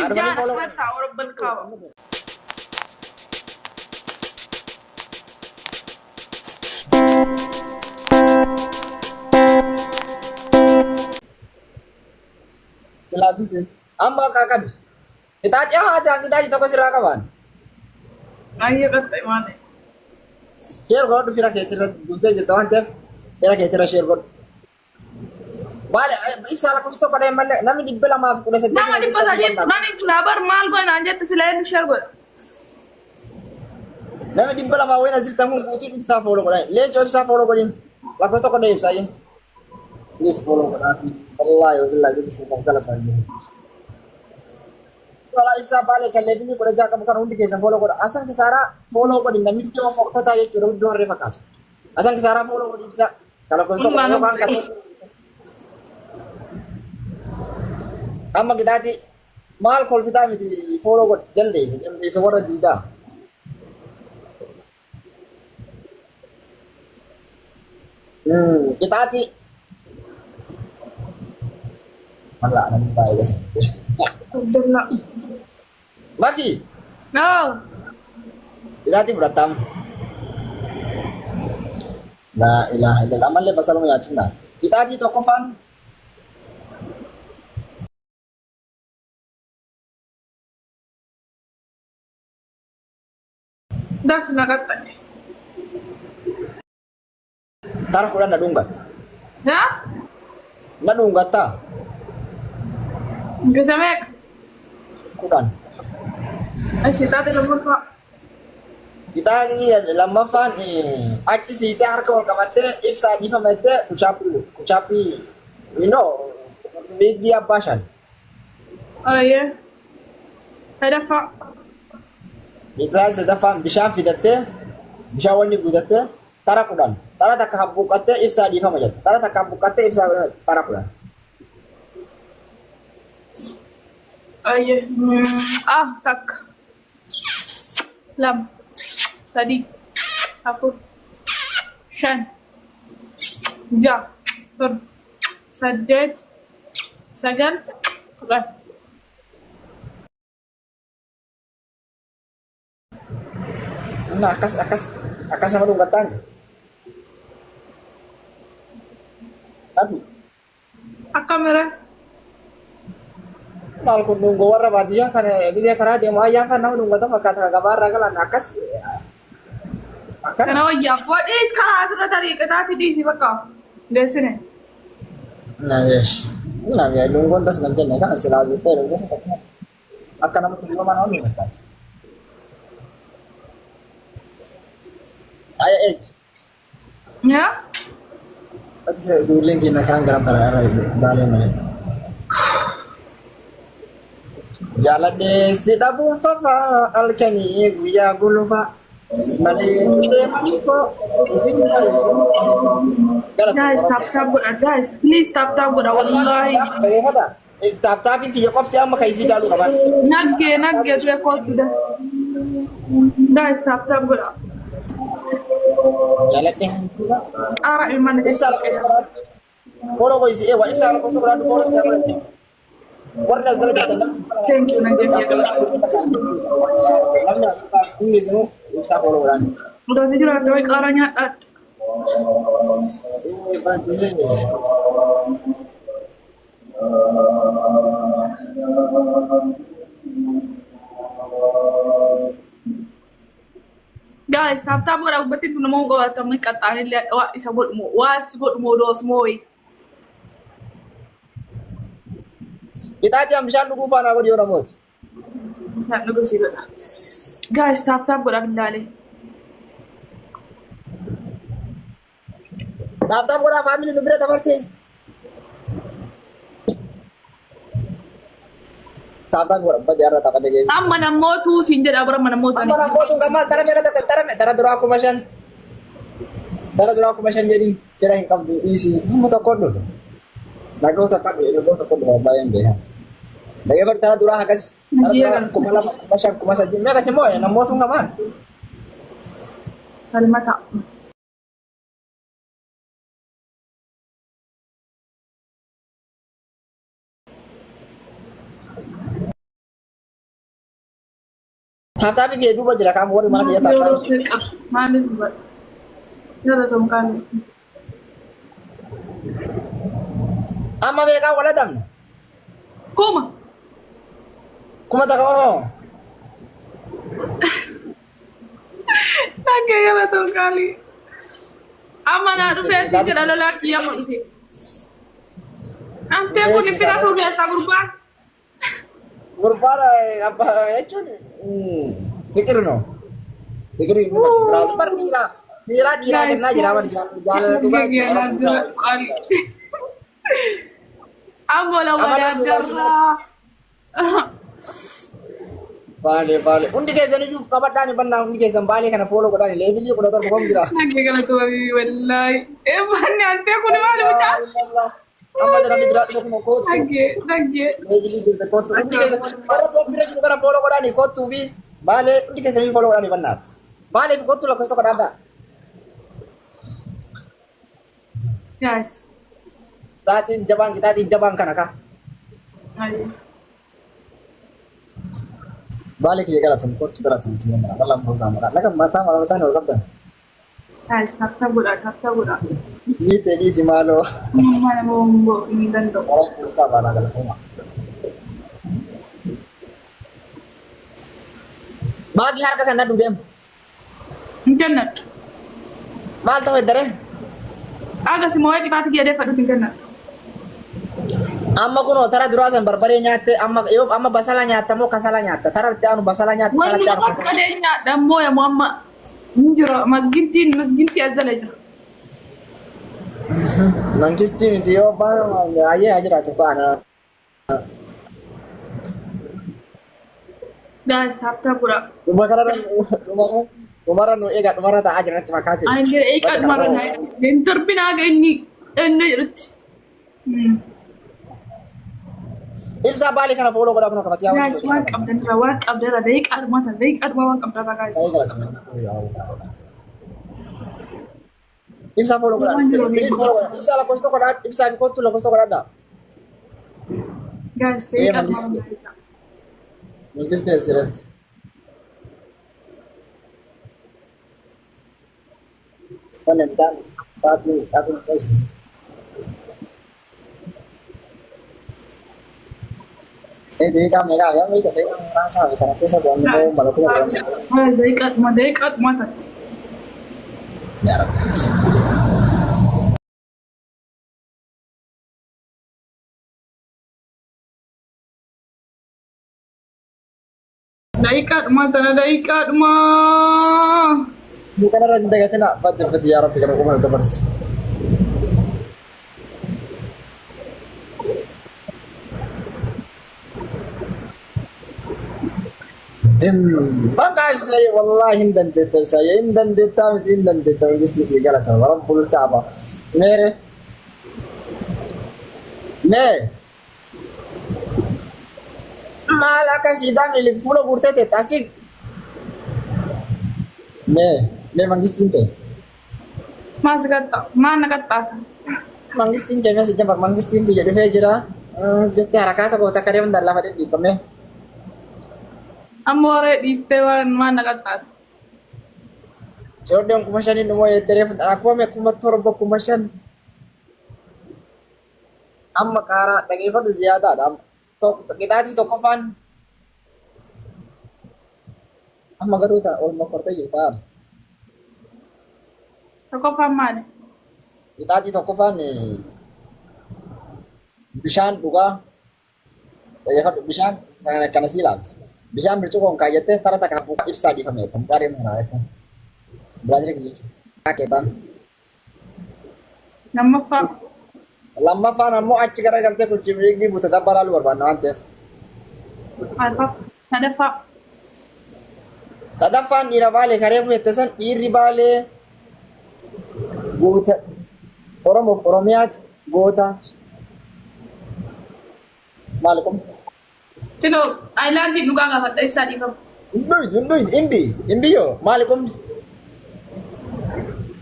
Shaniif Arfanii ja'an follow akkana ta'a warabbal kaaba. Silaa tuute. Amma akka qabi. Qixaaxii haa ta'an qixaaxii tokko sirraa qabaan. Baay'ee qaxxee maali? Sheer godhadhu fira keetirra duutee jirta waan ta'eef fira keetirra sheer godhu. Maali ibsaa lakkoofsa tokko dhahee malee namni 218 Nama 310 jira bar maal godhe naan jette sila eenyu share godha. Namni 200 wayin as jirtan kun guutuun ibsaa fooloo godhaa. Leencoo ibsaa fooloo godhin. Lakkoofsa tokko dhahee ibsaa jee. Please follow godhaa. Wallaahi wabillaahi jechuun sin galata. Wala ibsaa baalee kan leebilii 16 qabu kan hundi keessan follow godha. Asan kisaaraa follow godhi namichoo fokkotaa jechuudha hudduu harree fakkaatu. Asan kisaaraa follow godhi ibsaa. Kan lakkoofsa tokko yookaan kan amma gitaati maal kolfitaa miti follow godhi jaldeessa jaldeessa warra diidaa. Qixaaxii. Wallah namni baay'ee gasa. Abdullah. Maki No. qixaaxii fudhattaam. Laa ilaaha illallah ammallee basaluma nyaachinna. Qixaaxii tokkoffaan Daf na qaxxale. Tara 10 na dhungatta. Yaa? Na dhungattaa? Gisa meeqa? 10. Ashi taate lammaffaa. Qixaaxii lammaffaan achi siitee harka ol qabattee ibsaa dhiifama jettee kuchaappii kuchaappii you know liigii abbaa shan. Ayyee. Sadaffaa. Qixaaxii sadaffaan bishaan fidattee bishaan wanni guutattee tara 10 tara takka habbuuqqattee ibsaa dhiifama jette tara takka habbuuqqattee ibsaa tara 10. Ayyee. Ah takka. Lama. Sadii. Afur. Shan. Ja'a. Torba. Saddeet. Sagal. 10. Inna akkas akkas akkas nama dhungattaani. Ati Akka mira. Maal kun dhungoo warra baadiyyaa kana gizee karaa deemu ayyaan kan nama dhungata fakkaata kan gabaarraa galan akkas akkana. Kana wayyaa godhiis karaa asirra tarii qixaati dhiisi bakka geessine. Nagesh. Nagee dhungoon tas nan jenne kana silaa jettee dhungoo fakkaata. Akka nama tulluu mana onni fakkaata. Aya eej. Yaa? Ati ijoolleen keenya kaan gara bara irra baalee malee. Jaaladhee si dhabuun fafaa halkanii guyyaa gulufaa si malee deemanii koo isin malee. Guys, tap tap godha guys. Please tap tap godha wallahi. Dhaggeeffadha. Taap taapiin kiyya qofti amma kan isii caaluu qaban. Naggee naggee du'e kootu da. Guys, tap tap godha. Jaaladhee. Qaara ilmaan Ibsaa lakkoofsa biraa. Fooloo goisi eewwa ibsaa lakkoofsa biraa fooloo siyaa godhate. Warri as jala jirtan namni. Thank you naggee. Namni hundi isinuu ibsaa fooloo godhaan. Muraasni jiraate wayi qaara nyaadhaa. Guys, tap tap godha gubbatti tun nama qabaatamu qaxxaanillee waa isa godhumoo waa si godhumoo doosmoo wayi. Qixaaxii an bishaan dhuguu faanaa godhi yoo namooti. Bishaan dhuguu si godha. Guys, tap tap godha billaalee. Taap taap godhaa faamilii nu bira dabartee. Taap taap godha badii har'a tapha dhagee. Amma namootu siin jedha bara amma namootu. Amma namootu kan maal tara meeqa takka tara tara duraa 5000. Tara duraa 5000 jedhiin fira hin qabdu dhiisii amma tokkoon dhufe. Nagoo tokko dhufe nagoo tokko dhufe baay'een beekan. Dhagee bar tara duraa hagas tara duraa 2000 5000 3000 meeqa immoo namootu kan maal. Falmata. Tap tapii kee duuba jira kaam warri mana kiyya tap tapii. Maaliif dubbadha? Galatoom qaalii. Amma meeqaan wal adamne? 1000. 1000 oo. Dhaggee galatoom qaalii. Amma naa dhufee asii jira lolaa kiyya amma dhufe. Amtee kun hin fidatu keessaa gurbaan. Gurbaan abbaa jechuun fikir no. Fikir inni biraas bar dhiiraa dhiiraa dhiiraa kennaa jira bar jaalala dhugaa. Amma la wadaaddarraa. Baale baale hundi keessan iyyuu qabadhaan bannaa hundi keessan baalee kana follow godhaan levelii 17 kom jira. Dhaggee galatoomii wallaahi. Eebbanni antee kun maali mucaa? Amma namni biraa dhufe kun kootu. Dhaggee dhaggee. Levelii jirte kootu hundi keessan warra top irra jiru kana follow godhaan kootuu fi baalee hundi keessan iyyuu follow godhaan bannaati. Baalee fi kootuu lakkoofsa tokko dhaabdaa. Guys. Taatiin jabaan qixaatiin jabaan kana ka. Baalee kiyya galatoom kootu galatoom itti nama wallaan prograama laga mataa mataa ol qabdan. Guys, tap tap godhaa tap tap godhaa. Ni ta'e maaloo. Nama nama hin danda'u. Warra kuusaa baanaa galatooma. Maagi harka kan nadhu deemu. Hin kennadhu. Maal ta'u eddaree? Agas immoo waa'ee qixaati kiyya deeffadhuuti hin kennadhu. Amma kunoo tara duraa san barbaree nyaatte amma yoo amma basala nyaatta moo kasala nyaatta tara itti aanu basala nyaatta tara Wanni itti aanu kasala. qalee nyaadha ammoo yamoo amma hin jira masgintiin masgintii as jala jira. Mangistii miti yoo baay'ee haa jiraatu baana. Guys, tap tap godhaa. Dhuma kanarra dhumarra nu eegaa dhumarra taa'aa jiranitti fakkaate. Ani illee eegaa dhumarra naa hin darbin haga inni inni jedhutti. Ibsaa baalee kana follow godhaa kun kafatii haa Guys, waan qabdanirra waan qabdanirra daqiiqaa dhumaa tan daqiiqaa dhumaa waan qabdanirra guys. Ibsaa follow godhaa. Please follow godhaa. Ibsaa lakkoofsa tokko dhaa. Ibsaa fi kottu lakkoofsa tokko dhaa. Guys, daqiiqaa dhumaa waan qabdanirra. Mangistii asirratti. Wannan taatiin taatiin crisis. Eh, daqiiqaa meeqaa yaa meeqa daqiiqaa muraasaa fi kana keessa bu'an immoo malakuma bu'an. Daqiiqaa dhumaa daqiiqaa dhumaa tan. Yaa Rabbi. Daqiiqaa dhumaa tana daqiiqaa dhumaa. Ni kanarra hin dagatina badde badde yaa Rabbi kana kuma dabarsi. Bakka ibsayee wallahi hin dandeetta ibsayee hin dandeettaa miti hin dandeetta mangistii fi galata rabbul kaaba. Meere mee maal akka siidaa miili fuula guurtee teetta asii mee mee mangistiin ta'e. Maal si qaxxa maal na qaxxaata? Mangistiin kee mee si jambar mangistiin kiyya dhufee jira jettee harakaata goota akka deeman lafa dhidhiittame. Amma waree dhiistee waan maal na qaxxaata? Cooddoon 5000 dhumoo jettee reefu akkuma 7000 5000. Amma qaaraa dhageeffadhu ziyaadaadha. Qixaatii tokkoffaan amma garuu ta'a ol mokkortee jirta. Tokkoffaan maali? Qixaatii tokkoffaan bishaan dhugaa dhageeffadhu bishaan kana sii laabsa. Bishaan bircuqoon kaayyattee tara takka ibsaa dhiifame jettan mucaa deemu kanaa jettan. Biraazil jechuudha. Keetaan. Lammaffaa. Lammaffaan ammoo achi garagaltee kuchii buute tabba laaluu barbaanna waan ta'eef. Sadaffaa. Sadaffaan dhiira baalee karee fuutte san dhiirri baalee goota Oromoof Oromiyaati goota maal kun? Tinoo aayilaandii dhugaa gaafadha ibsaa dhiifama. Hunduytu hunduytu imbi imbiyyoo maali qubni?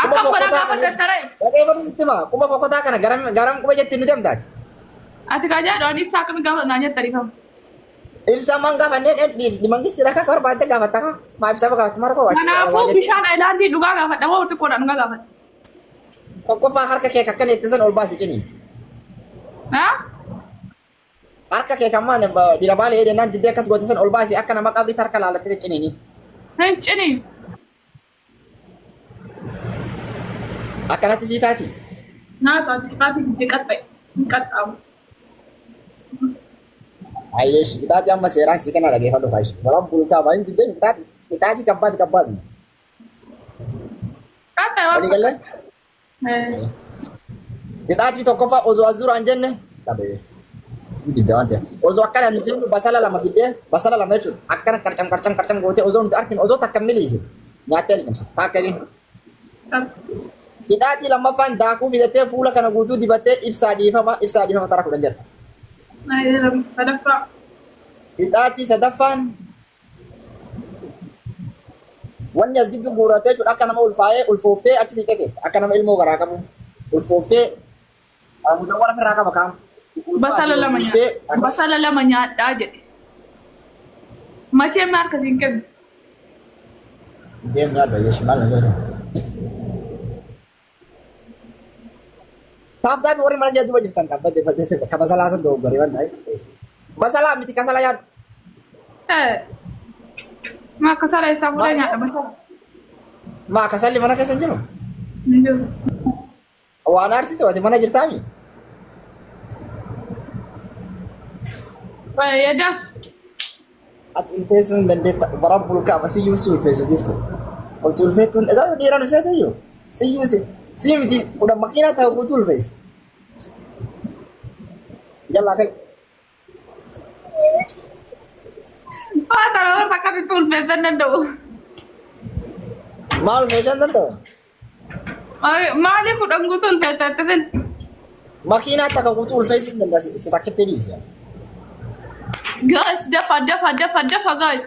Akkam godhaa gaafadha taree? Dhaqee sitti himaa quba fokkotaa kana garam garam quba jetti nuti amtaati. Ati kaa jedhu ani ibsaa akkamii gaafadha naan jetta dhiifama. Ibsaa maan gaafanneen mangisti rakka akka barbaadde gaafatta kaa. Maa ibsaa gaafatte mara koo Kanaafuu bishaan ayilaandii dhugaa gaafadha moo burcuqqoodhaan dhugaa gaafadha? Tokkoffaa harka kee akkana itti san ol baasi ciniin. Haa? Harka kee kan maan dhiira baalee jennaan diddee akkas goote san ol baasi akka nama qabri harka laalattee ciniini. Hin ciniin. Akkanatti sii taati. Naa taati qixaatii diddee qaxxa'e. Hin qaxxaamu. Ayyeesh qixaatii amma seeraan sii kana dhageeffadhu faayish. Baraan bulkaa baay'in diddee qixaatii qixaatii kabbaati kabbaati. Qaxxa'e waan Walii galee? Qixaatii tokkoffaa osoo as duraan jenne qabee. Didda waan ta'eef. Osoo akkana nuti jennu basala lama fiddee basala lama jechuudha. Akkana qarcam qarcam qarcam gootee osoo nuti arginu osoo takka miliise nyaattee liqimsa. Taakka inni. Qixaatii lammaffaan daakuu fidattee fuula kana guutuu dibattee ibsaa dhiifama ibsaa dhiifama tara 10 jetta. Sadaffaa. Qixaatii sadaffaan wanni as gidduu guurrattee jechuudha akka nama ulfaa'ee ulfooftee achi siqee teetta. Akka nama ilmoo garaa qabu ulfooftee mutawwara ofirraa qaba kaam. Basala lama nyaadha. Basala lama nyaadhaa jedhe. Machee maal akkasiin kennu? Deem nyaadha yeeshi maal na jedhu. Taaf taafi warri mana duuba jirtan kan badde badde ka basalaa san dogoggoree waan ta'eef. Basalaa miti kasala nyaadhu. Maa kasala isaa fuudhee nyaadha basala. Maa kasalli mana keessa hin jiru? Hin jiru. Waan aarsitu ati mana jirtaami? Fayyadaaf. Ati ulfeessuu hin dandeetta. Bara bulkaa siyyuu si ulfeessu jirtu. Ati ulfeettuun isaa dhiiraan ulfeessuu iyyuu. Siyyuu si si miti kudha makiinaa ta'u guutuu ulfeessa. Jallaa kai. Waa tana warra akkasitti ulfeessan danda'u. Maal ulfeessuu hin danda'u? Maaliif 10 guutuu ulfeessa jettin? Makiinaa takka guutuu ulfeessuu hin danda'a si takkitti dhiisi. Guys, dafa dafa dafa dafa guys.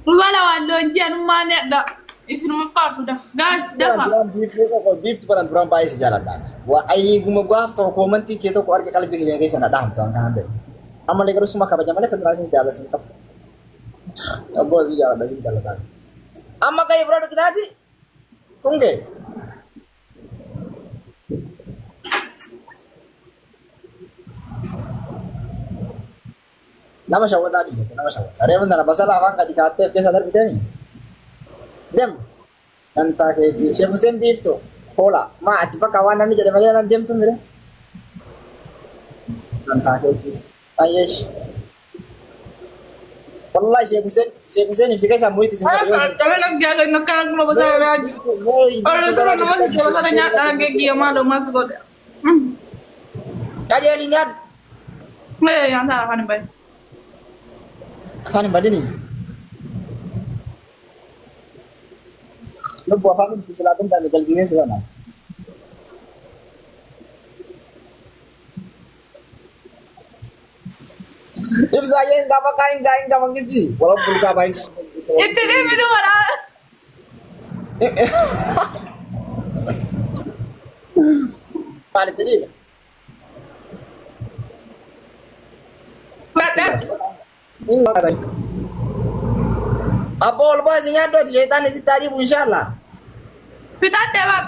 Wala waan loonjii anummaa needha. Isinuma faarsu dafa. Guys, dafa. Biiftu baran duraan baay'ee si jaaladha. Waa ayyiguma gaaf tokko koomantii kee tokko arge qalbii kee keessa na dhahamtu waan kanaan beeku. Ammallee garuu suma kabaja malee kan duraan sin jaalladha sin qabu. Abboo si jaaladha sin jaaladha. Amma ka'ee bira dhugnaati. Kun ga'e. Nama shawwataa dhiisate nama shawwataa. Reefu tana basala afaan gadi kaattee of keessa darbiteemi. Deem. Dantaa keetii. Sheef Hussein Biiftu. Hoola. Maa ati bakka waan namni jedhe malee nan deemtu mire. Dantaa keetii. Ayyeesh. Wallahi Sheef Hussein Sheef Hussein ibsi keessaa muyitti si Ay, qabeen as gaafa inni akkana akkuma basala nyaatu. Oromoo nama si basala nyaadhaa geeggiya maaloo maal godha. Qajeelii nyaadhu. Mee nyaata afaan hin bahin. Afaan hin badini. Lubbu afaan hin silaa danda'ame galbii keessa sana. Ibsaa yeen gaafa kaa hin gaa hin gaa mangisti. Wala bulgaa baa hin Itti deeminu maraa. Maal itti dhiiba? Fudhadhaa. Abboo ol baasi nyaadhu ati sheexaan sitti haa dhiibu inshaallah. Fixadhee bar.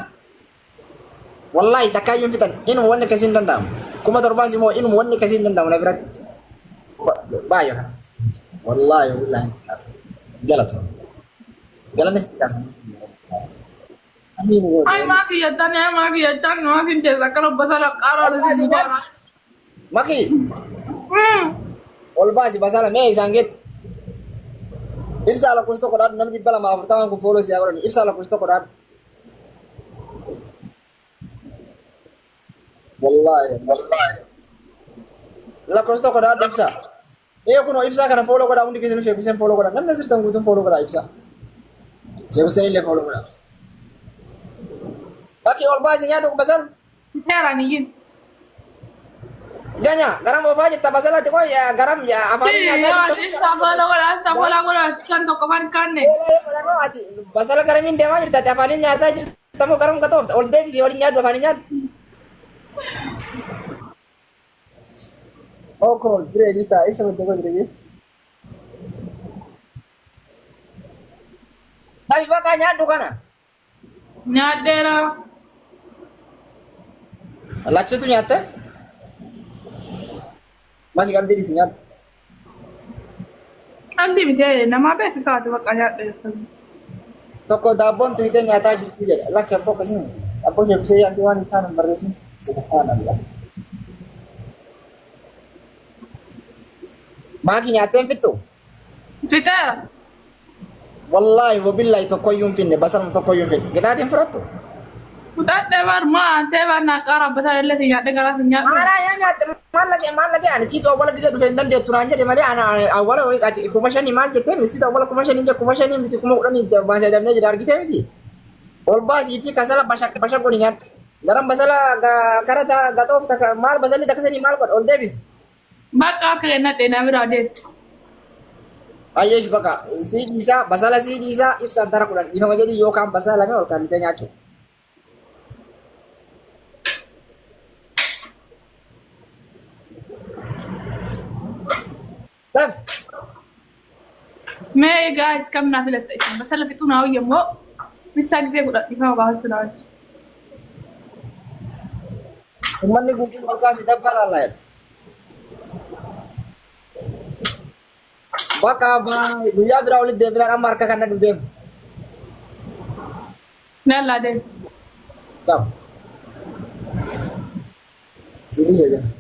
Wallahi takkaayyuu hin fixan inuma wanni akkasii hin danda'amu. 7000 immoo inuma wanni akkasii hin danda'amu na biratti. Baay'ee kana. Wallahi wallahi hin xiqqaatu. Galatoon. Galanni sitti kaasa. Amiin goota. Ay maa kiyyattan ay maa kiyyattan maa finteessa akkana basala qaaraa Wallahi nyaadhu. Maki ol baasi basala mee isaan geetti. Ibsaa lakkoofsa tokko dhaadhu namni 240 kun fooloo si haa godhani. Ibsaa lakkoofsa tokko dhaadhu. Wallaahi wallaahi. Lakkoofsa tokko dhaadhu ibsaa. Ee kunoo ibsaa kana fooloo godhaa hundi keessanuu Sheek Hussein fooloo godhaa. Namni asirtan guutuun fooloo godhaa ibsaa. Sheek Hussein illee fooloo godhaa. Bakki ol baasi nyaadhu basal. Seeraan iyyuu. Ganya garam oofaa jirta basalati qoy garam afaan nyaataa jirta. Safola godhaa safola godhaa kan tokko fan kaanne. Ati basala garamiin deemaa jirta ati afaaniin nyaataa jirta moo garam gatoofta ol deebisii waliin nyaadhu afaaniin nyaadhu. Oko jiree jirta isa madda koo jiree. Dafi bakka nyaadhu kana. Nyaadheera. Lachuutu nyaatte? Maki qalbii dhisi nyaadhu. Qalbii miti namaa beeku kaate bakka nyaadheera. Tokko daabboon tuyitee nyaataa jirti jedha. Lakki abboo akkasii miti. Abboo sheekusee yaakii waan hin taane hin barreessin. Subhaanallah. Maaki nyaattee hin fixxu? Fixeera. Wallaahi wabillahi tokkoyyuu hin finne basaluma tokkoyyuu hin finne. Qixaatiin fudhattu? Fudhadhee bar maa ta'e bar naa qaara abbataa illee nyaadhe garaa fi nyaadhe. Haaraa yaa nyaatte maal lagee maal lagee ani situ awwala bisa dhufe hin dandeettu naan jedhe malee ana awwala ati 5,000 maal jettee miti situ awwala 5,000 je 5,000 miti 10,000 baasee dabnee jira argitee miti. Ol baasiitii kasala basha basha godhi nyaadhu. Garan basala kara gaxoof takka maal basalli takka sanii maal godha ol deebisi. Bakka akka kennadhe na biraa deemu. Ayyeesh bakka sii dhiisaa basala sii dhiisaa ibsaan tara 10 dhiifama jedhii yookaan basala lame ol kaannitee nyaachuu. Daf. Mee guys kam naa filatta isin basala fixuu naa wayya immoo ibsaa gisee godha dhiifama gaafachuu naa wayya. Uummanni guutuun ol kaasee dabbaa laallaa jedha. Bakka baay'ee guyyaa biraa walitti deebinaan amma harka kan na deemu. Lallaa deemu. Ta'u. Siidii ishee jira.